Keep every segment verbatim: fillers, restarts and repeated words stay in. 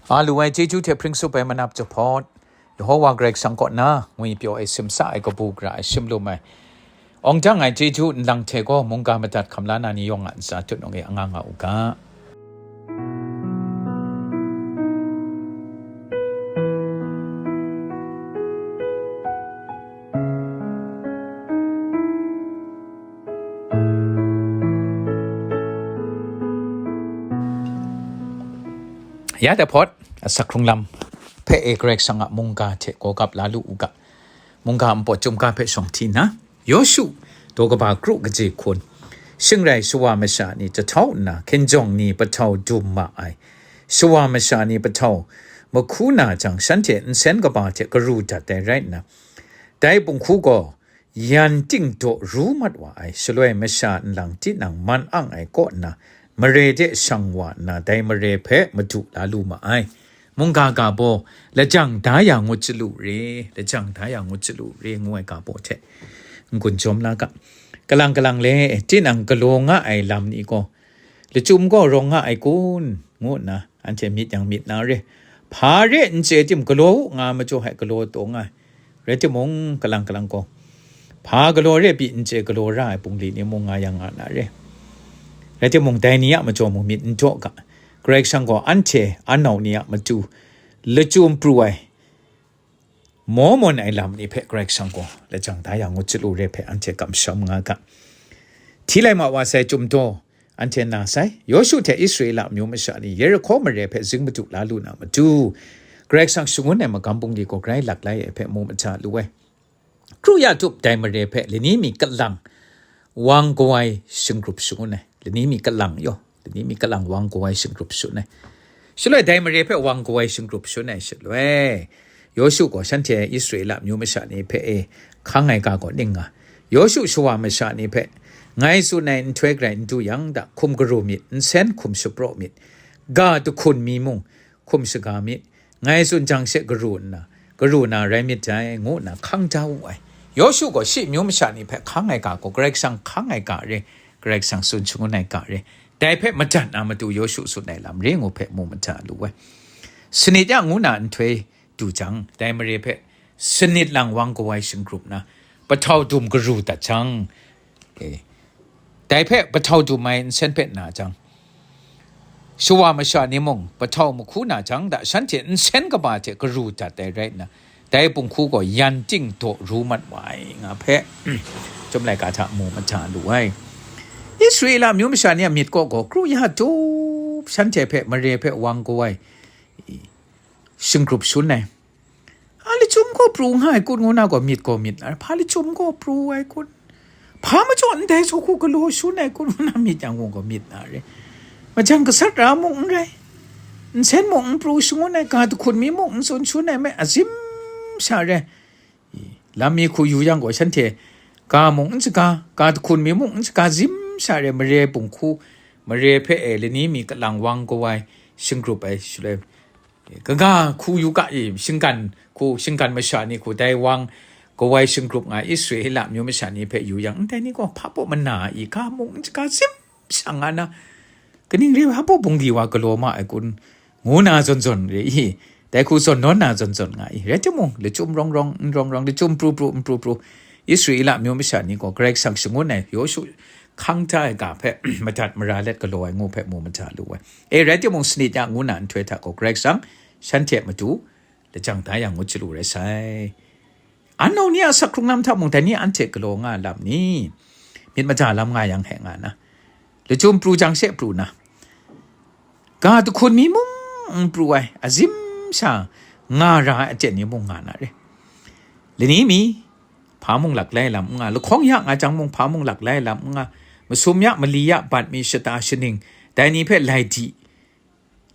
A lu ai chyeju hte hpring tsup ai manap jahpawt, Yehowa Karai Kasang kaw na ngwi pyaw ai simsa ai kabu gara ai shim lum ai, awng jang ai chyeju nlang hte gaw mungga madat hkam la na ni yawng a ntsa tut nung e anga nga u ga. Ya dahpawt, asak hkrung lam hpe e Karai Kasang a mungga hte gawgap la lu u ga. Mungga npawt chyum ga hpe shawng hti nna, Yawshu daw kaba kru kaji hkun, shing rai shawa masha ni jahtau nna hkinjawng ni pahtau dum ma ai, shawa masha ni pahtau mahku na jang, shanhte nsen kaba hte karu dat ai rai nna, dai punghku gaw yan ting daw ru mat wa ai, shaloi masha nlang tinang man ang ai kaw nna, mare de shang wa nna, dai mare hpe madu la lu ma ai. Mungga ga baw, lajang da ya ngut chyalu re, lajang da ya ngut chyalu re, ngu ai ga baw hte n-gun jawm la ga. Kalang kalang le, tinang galaw nga ai lam ni gaw, lachyum gaw rawng nga ai kun, ngu nna anhte myit yang myit na re. Hpa re n chye tim, galaw u nga majaw hte galaw taw nga ai. Rai timung, kalang kalang gaw, hpa galaw re pyi n chye galaw ra ai bungli ni mung nga yang nga na re. Rai timung, dai ni a majaw mung myit n daw ga. Karai Kasang gaw anhte anau ni a matu lachyum pru ai, maw mawn ai lam ni hpe Karai Kasang gaw lajang da ya ngut chyalu re hpe anhte kamsham nga ga. Hti lai ma wa sai, Chyum daw anhte na sai, Yawshu hte Israela amyu masha ni Yerihko mare hpe zing madu la lu na matu, Karai Kasang shangun ai magam bungli gaw grai lak lai ai hpe mu mahta lu ai. Kru ya tup dai mare hpe lani mi kalang wang kawai shinggrup shangun ai. Lani mi kalang yaw, lani mi kalang wang kawai shinggrup shangun ai. Shaloi dai mare hpe wang kawai shinggrup shangun ai shaloi, Yawshu gaw shanhte Israela amyu masha ni hpe e hkang ai ga gaw ning nga? Yawshu shawa masha ni hpe ngai tsun ai nhtoi grai n du yang da, hkum garu myit, nsen hkum shapraw myit, ga jahkun mi mung hkum shaga myit, ngai tsun jang she garu nna, garu na rai myit dai, ngu nna hkang da wu ai. Yawshu gaw shi amyu masha ni hpe hkang ai ga gaw Karai Kasang hkang ai ga re, Karai Kasang tsun shangun ai ga re, dai hpe madat na matu Yawshu tsun ai lam re ngu hpe mu mahta lu ai. Sanit ya ngu na nhtoi du jang, dai mare hpe sanit lang wang kawai shinggrup na, pahtau dum garu dat jang, e, dai hpe pahtau dum ai nsen hpe na jang, shawa masha ni mung pahtau mahku na jang da, shanhte nsen kaba hte garu dat ai rai nna, dai punghku gaw yan ting daw ru mat wa ai nga hpe, Chyum laika hta mu mahta lu ai. Israela amyu masha ni a myit kaw gaw kru ya tup shanhte hpe mare hpe wang kawai shinggrup shangun ai. A lachyum gaw pru nga ai kun ngu na gaw myit gaw myit na, hpa lachyum gaw pru ai kun? Hpa majaw ndai saw hku galaw shangun ai kun ngu na myit yang gaw myit na re. Majang gasat ra mung n rai, nsen mung n pru shangun ai, ga jahkun mi mung n tsun shangun ai me, azim sha re. Lam mi hku yu yang gaw shanhte ga mung n shaga, ga jahkun mi mung n shaga, zim sha re, mare punghku, mare hpe e lani mi kalang wang kawai shinggrup ai shaloi, kaga hku yu ga i, shinggan hku, shinggan masha ni hku, dai wang kawai shinggrup nga Israela amyu masha ni hpe yu yang, ndai ni gaw hpa baw mana i, ga mung n shaga, zim sha nga na, kaning re ai, hpa baw bungli wa galaw ma ai kun, ngu na zawn zawn re i, dai hku zawn nawn na zawn zawn nga i, rai timung, lachyum rawng rawng, n rawng rawng, lachyum pru pru, n pru pru, Israela amyu masha ni gaw Karai Kasang shangun ai Yawshu hkang da ai ga hpe madat mara let galaw ai ngu hpe mu mahta lu ai. E, rai timung, sanit ya ngu na nhtoi hta gaw Karai Kasang shanhte matu lajang da ya ngut chyalu rai sai. Anau ni a asak hkrung lam hta mung dai ni anhte galaw nga lam ni? Myit mada lam nga yang he nga na, lachyum pru jang she pru na, ga jahkun mi mung n pru ai, azim sha nga ra ai aten ni mung nga na re. Lani mi hpa mung lak lai lam n nga, lahkawng ya nga jang mung hpa mung lak lai lam n nga, masum ya, mali ya, bat mi, shata shaning, dai ni hpe lai di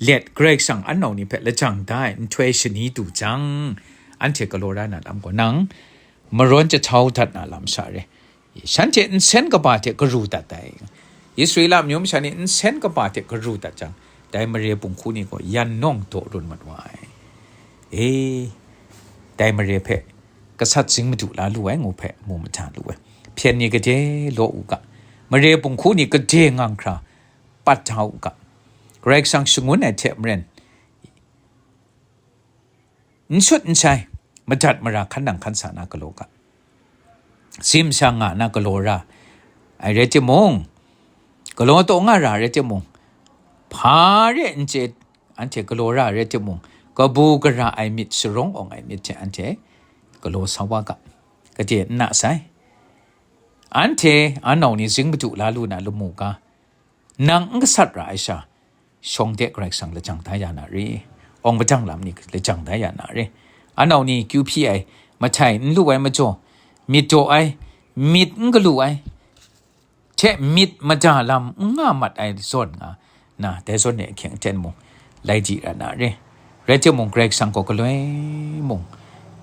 let Karai Kasang anau ni hpe lajang da ai nhtoi shani du jang, anhte galaw ra na lam gaw nang marawn jahtau dat na lam sha re. Shanhte nsen kaba hte garu dat ai, Israela amyu masha ni nsen kaba hte garu dat jang, dai mare punghku ni gaw yan nawng daw run mat wa ai. E, dai mare hpe gasat zing madu la lu ai ngu hpe mu mahta lu ai. Hpyen ni gade law u ga, mare punghku ni gade ngang hkra pat da u ga. Karai Kasang shangun ai hte maren, n shut n shai, madat mara hkan nang hkan sa na galaw ga. Simsha nga na galaw ra ai rai timung, galaw taw nga ra rai timung, hpa re n chye, anhte galaw ra rai timung, kabu gara ai myit, sharawng awng ai myit hte anhte galaw sa wa ga. Gade n na sai. Anhte anau ni zing madu la lu na lamu ga, nang n gasat ra ai sha, shawng de Karai Kasang lajang da ya na re, awng padang lam ni lajang da ya na re. Anau ni kyu hpyi ai, mahtai n lu ai majaw, myit daw ai, myit n galu ai, hte myit mada lam n nga mat ai zawn nga na, dai zawn ni ahkying aten mung lai di ra na re. Rai timung, Karai Kasang gaw galoi mung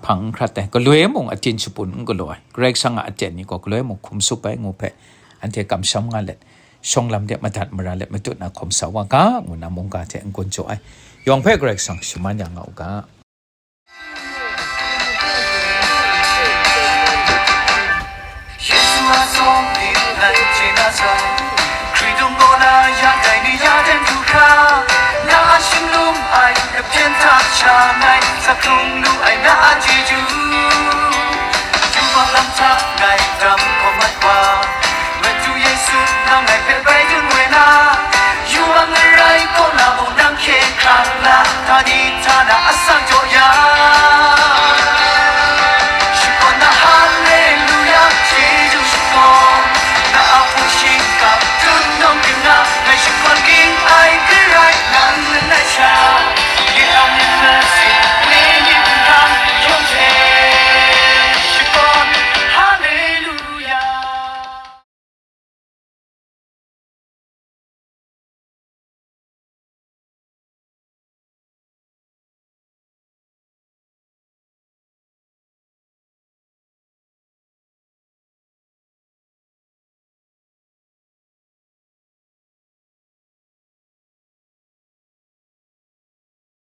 hpang n hkrat ai, galoi mung aten shapun n galaw ai, Karai Kasang a aten ni gaw galoi mung hkum sup ai ngu hpe, anhte kamsham nga let, shawng lam de madat mara let matut na hkawm sa wa ga, ngu na mungga hte n-gun jaw ai. Yawng hpe Karai Kasang shaman ya nga u ga. Yesu a sawng hpyi ngai chye na sai, Hkritung gaw na ya dai ni ya ten du hkra, na a shinglung ai kahpyen hta sha ngai, sa hkrung lu ai na a chyeju. Yubak lam hta ngai dam hkawm mat wa, Madu Yesu nang ngai hpe bai dun woi na, yubak ngarai kaw na mung nang hkye hkrang la, htani htana asak